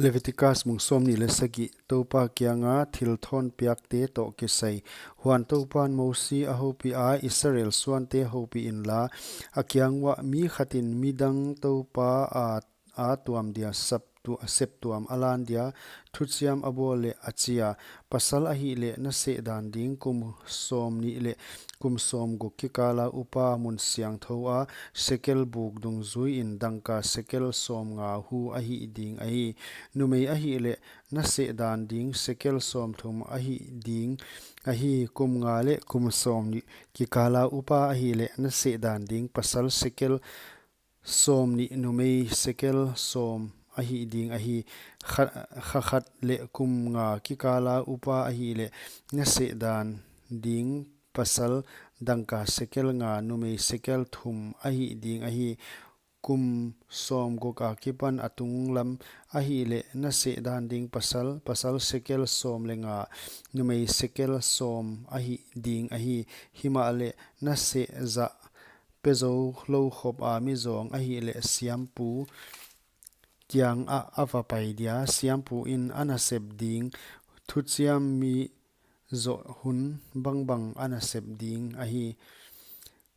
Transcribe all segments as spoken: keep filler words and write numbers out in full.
Leviticus bung sawmnih leh sagih. Toupa kianga thil thawn piakte toh kisai. Huan Toupan Mosi a houpiha, Israel suante houpih inla, a kiang uah, mi khatin midang toupa a, a tuam dia sep tu-, sep tuam a lan dia thuchiam a bawl leh, a chi a, pasal ahihleh na seh dan ding kum sawmnih leh kum sawmguk kikala upa mun siangthou a sekel buk dungzuiin dangka sekel sawmnga hu ahi ding ahi. Numei ahihleh na seh dan ding sekel sawmthum ahi ding ahi. Kum nga leh kum sawmnih kikala upa ahihleh na seh dan ding pasal sekel sawmnih, numei sekel sawm ahi ding ahi. Kha, kha khat leh kum nga kikala upa ahihleh na seh dan ding pasal dangka sekel nga, numei sekel thum ahi ding ahi. Kum sawmguk akipan a tunglam ahihleh na seh dan ding pasal, pasal sekel sawm leh nga, numei sekel sawm ahi ding ahi. Himahleh na seh zah pe zoulou khop a mi zawng ahihleh siampu kiangah a va pai dia, siampuin a na sep ding thuchiam mi zoh hun bangbang a na sep ding ahi.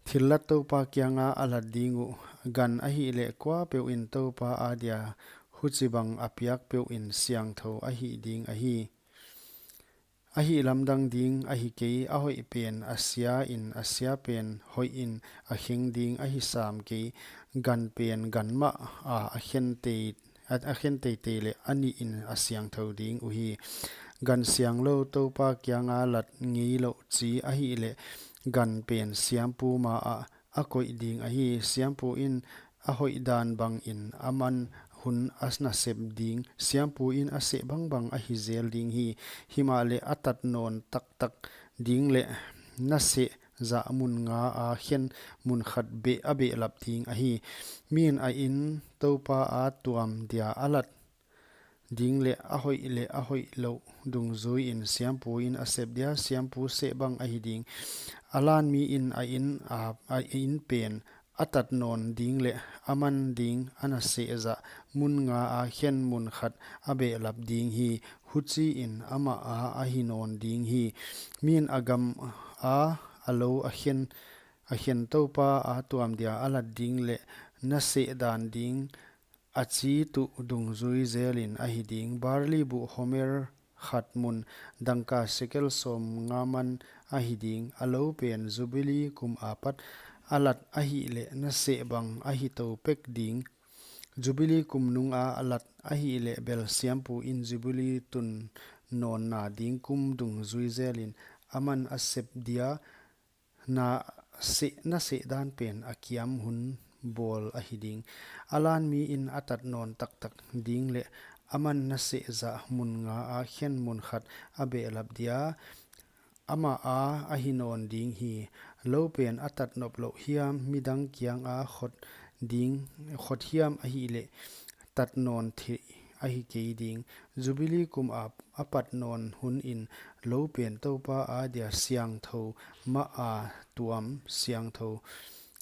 Thillat Toupa kianga a lat ding uh, gan ahihleh kuapeuhin Toupa adia huchibang a piak peuhin siangthou ahi ding ahi. Ahi lamdang ding ahi kei, a hoih pen a siain, a sia pen hoihin a kheng ding ahi sam kei. Gan pen gan mah a, a khen tei, a, a khen teitei leh a nihin a siangthou ding uhi. Gan sianglou Toupa kianga lat ngeilouh chi ahihleh gan pen siampu maah a koih ding ahi. Siampuin a hoih dan bangin aman hun a na sep ding, siampuin a seh bangbang ahi zel ding hi. Himahleh a tat nawn taktak ding leh na seh zah mun nga a khen mun khat beh a behlap ding ahi. Min a in Toupa a tuam dia a lat ding leh a hoih leh a hoihlouh dungzuiin siampuin a sep dia, siampu seh bang ahi ding. A lan miin a in, a, a in pen a tat nawn ding leh aman ding a na seh zah mun nga a khen mun khat a behlap ding hi. Huchiin amah a ahi nawn ding hi. Min a gam a a lou a khen, a khen Toupa a tuam dia a lat ding leh na seh dan ding a chi tuh dungzui zelin ahi ding. Barli buh homer khat mun dangka sekel sawmnga man ahi ding. A lou pen Jubili kum apat a lat ahihleh na seh bang ahi tou pek ding. Jubili kum nunga a lat ahihleh bel siampuin Jubili tun nawnna ding kum dungzui zelin aman a sep dia, na seh, na seh dan pen a kiam hun bawl ahi ding. A lan miin a tat nawn taktak ding leh aman na seh zah mun nga a khen mun khat a behlap dia, amah a ahi nawn ding hi. Lou pen a tat noplouh hiam, midang kianga khot ding, khot hiam ahihleh tat nawn theih ahi kei ding. Jubili kum a, a pat nawn hunin lou pen Toupa adia siangthou mah a, tuam siangthou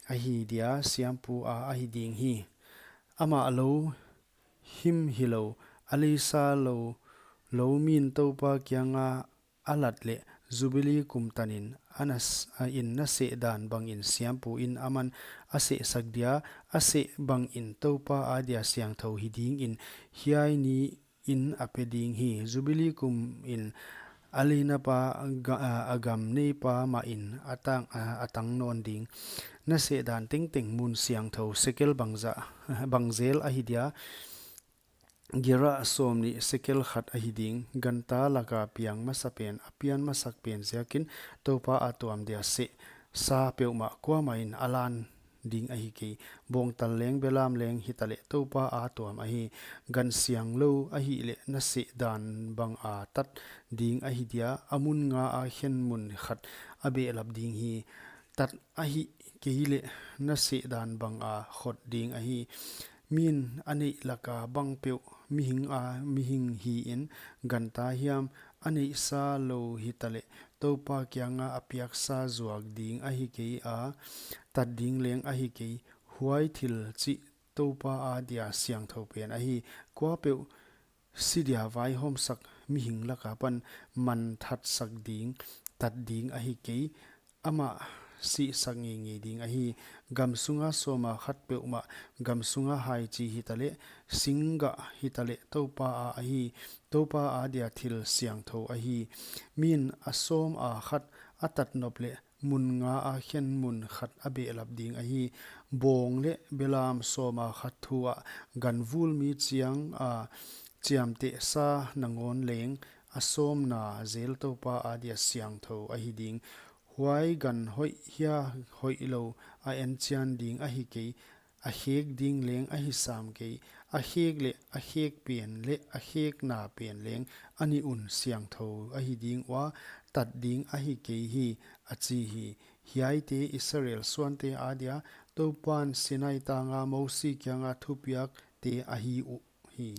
ahi dia, siampu a ahi ding hi. Amah lou him hilou, a leisa lou, lou min Toupa kianga a lat leh Jubili kum tanin a na s-, a in na seh dan bangin siampuin aman a seh sak dia, a seh bangin Toupa adia siangthou hi dingin hiai niin a pe ding hi. Jubili kumin a leinapa ga-, a, a gam neipa mahin a tang, a, a tang nawn ding. Na seh dan tengteng mun siangthou sekel bang zah, bang zel ahi dia, gera sawmnih sekel khat ahi ding. Ganta laka piang masa pen, a pian masak pen ziakin Toupa a tuam dia seh sa peuhmah kuamahin a lan ding ahi kei. Bawngtal leng belam leng hitaleh Toupa a tuam ahi. Gan sianglou ahihleh na seh dan banga tat ding ahi dia, a mun nga a khen mun khat a behlap ding hi. Tat ahih keileh na seh dan banga khot ding ahi. Min a neih laka bangpeuh mihing a mihing hiin, ganta hiam, a neihsa lou hitaleh Toupa kianga a piaksa zuak ding ahi kei a, tat ding leng ahi kei. Huai thil chih Toupa adia siangthou pen ahi. Kuapeuh si dia vaihawmsak mihing laka pan manthatsak ding, tat ding ahi kei, amah sihsak ngeingei ding ahi. Gam sunga sawma khat peuhmah, gam sunga haichi hitaleh, singgah hitaleh, Toupa a ahi, Toupa adia thil siangthou ahi. Min a sawma khat a tatnop leh, mun nga a khen mun khat a behlap ding ahi. Bawng leh belam sawma khat thu ah ganvul mi chiang a chiamtehsa nangawn leng, a sawmna zel Toupa adia siangthou ahi ding. Huai gan hoih hia hoihlou a enchian ding ahi kei, a khek ding leng ahi sam kei. A khek leh a khek pen leh a khekna pen leng a nih un siangthou ahi ding ua, tat ding ahi kei hi, a chi hi. Hiaite Israel suante adia Toupan Sinai tanga Mosi kianga thupiakte ahi uhi.